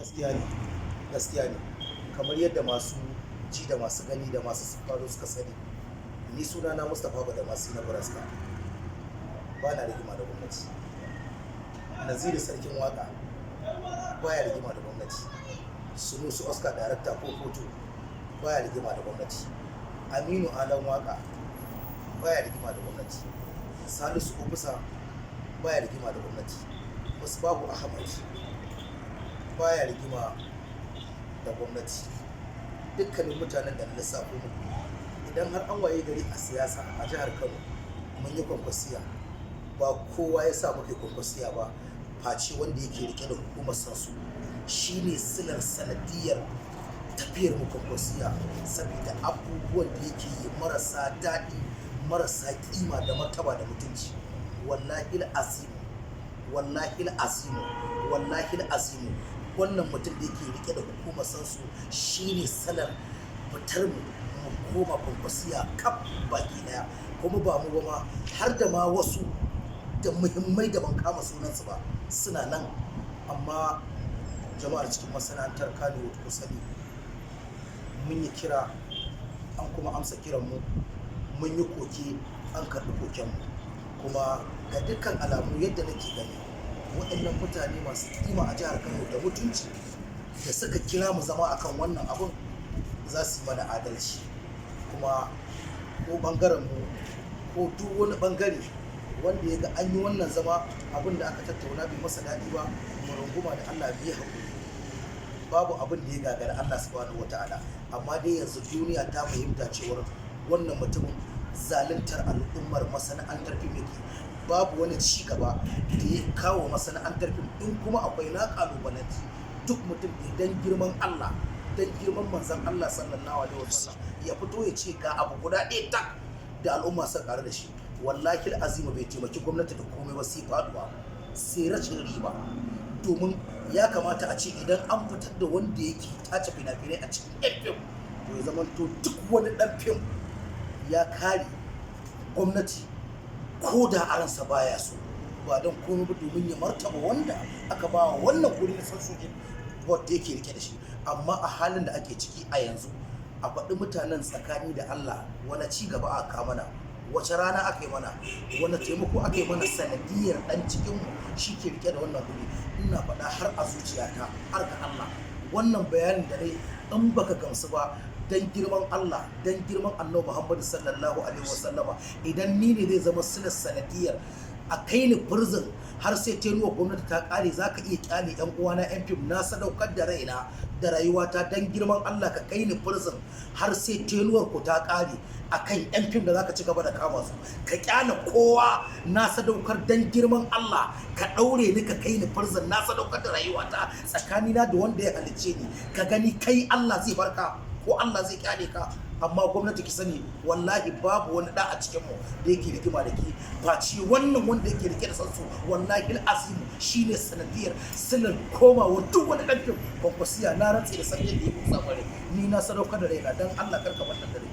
Gaskiya ne, gaskiya ne. Kamar yadda masu ji da masu gani da masu sauraro suka sani, ni sunana Mustapha Badamasi na Buraska. Ba na rigima da gwamnati. Naziru Sarkin Waka baya rigima da gwamnati. Sunusi Oscar Director ko Foto baya rigima da gwamnati. Aminu Alan Waka baya rigima da gwamnati. Salisu Ofisa baya rigima da gwamnati. Musbahu Ahmad baya rigima da gwamnati. Dukkanin mutanen da na lissafo muku, idan har an waye gari a siyasa a jihar Kano mun yi Kwankwasiya, ba kowa ya sa muka yi Kwankwasiya ba face wanda yake rike da hukumar sansu. Shine silar sanadiyar tafiyar mu Kwankwasiya, saboda abubuwan da yake yi marasa daɗi, marasa kima da martaba da mutunci. Wallahi azimu, wallahi azimu, wallahi azimu, wannan mutum da yake rike da hukumar sansu shine salar fitar mu mu koma Kwankwasiya kaf baki daya. Kuma ba mu ba ma, har da ma wasu da muhimmai da ban kama sunansu ba suna nan. Amma jama'ar cikin masana'antar Kano, ku sani, mun yi kira, an kuma amsa kiranmu. Mun yi koke, an karɓi kokenmu. Kuma ga dukkan alamu, yadda nake gani, waɗannan mutane masu kima a jihar Kano da mutunci da suka kira mu zama akan wannan abun, za su yi mana adalci. Kuma ko ɓangaren mu ko duk wani ɓangare wanda ya ga an yi wannan zama, abin da aka tattauna bai masa daɗi ba, mu runguma da Allah, mu yi haƙuri. Babu abin da ya gagara Allah Subhanahu wata'ala. Amma dai yanzu duniya ta fahimta cewar wannan mutumin zaluntar al'ummar masana'antar fim yake. Babu wani ci gaba da ya kawo masana'antar fim. In kuma akwai, na kalubalanci duk mutum da dan girman Allah, dan girman manzon Allah Sallallahu alaihi wasallam, ya fito ya ce ga abu guda ɗaya tak da al'umma suka karu da shi. Wallahi azima, bai taimaki gwamnati da komai ba, sai faduwa, sai rashin riba. Domin ya kamata a ce idan an fitar da wanda yake tace fina-finai a cikin yan fim, to ya zama to duk wani dan fim ya kare gwamnati ko da a ransa baya so, ba don komai ba, domin ya martaba wanda aka ba wa wannan guri na censorship wadda yake rike da shi. Amma a halin da ake ciki a yanzu, a faɗi mutanen tsakani da Allah, wani ci gaba aka mana? Wace rana aka yi mana? Wani taimako aka yi mana sanadiyar ɗan cikinmu shi ke rike da wannan guri? Ina faɗa har a zuciyata, har ga Allah, wannan bayanin da dai in baka gamsu ba, dan girman Allah, dan girman Annabi Muhammad Sallallahu alaihi wasallama, idan ni ne zai zama silar sanadiyar a kai ni prison har sai tenure gwamnati ta kare, zaka iya kyale yan uwana yan fim? Na sadaukar da raina da rayuwata. Dan girman Allah, ka kai ni prison har sai tenure ku ta kare akan yan fim da zaka ci gaba da kama su. Ka kyale kowa, na sadaukar. Dan girman Allah, ka daure ni, ka kai ni prison. Na sadaukar da rayuwata tsakanina da wanda ya halicce ni. Ka gani kai, Allah zai barka ko Allah zai kyale ka? Amma gwamnati, ki sani, wallahi babu wani da a cikinmu da yake rigima da ke face wannan wanda yake rike da sansu. Wallahi azimu, shine sanadiyar silar komawa duk wani dan fim Kwankwasiya. Na rantse da sarkin da ya kusa bare, ni na sadaukar da raina. Dan Allah, karka wannan dare.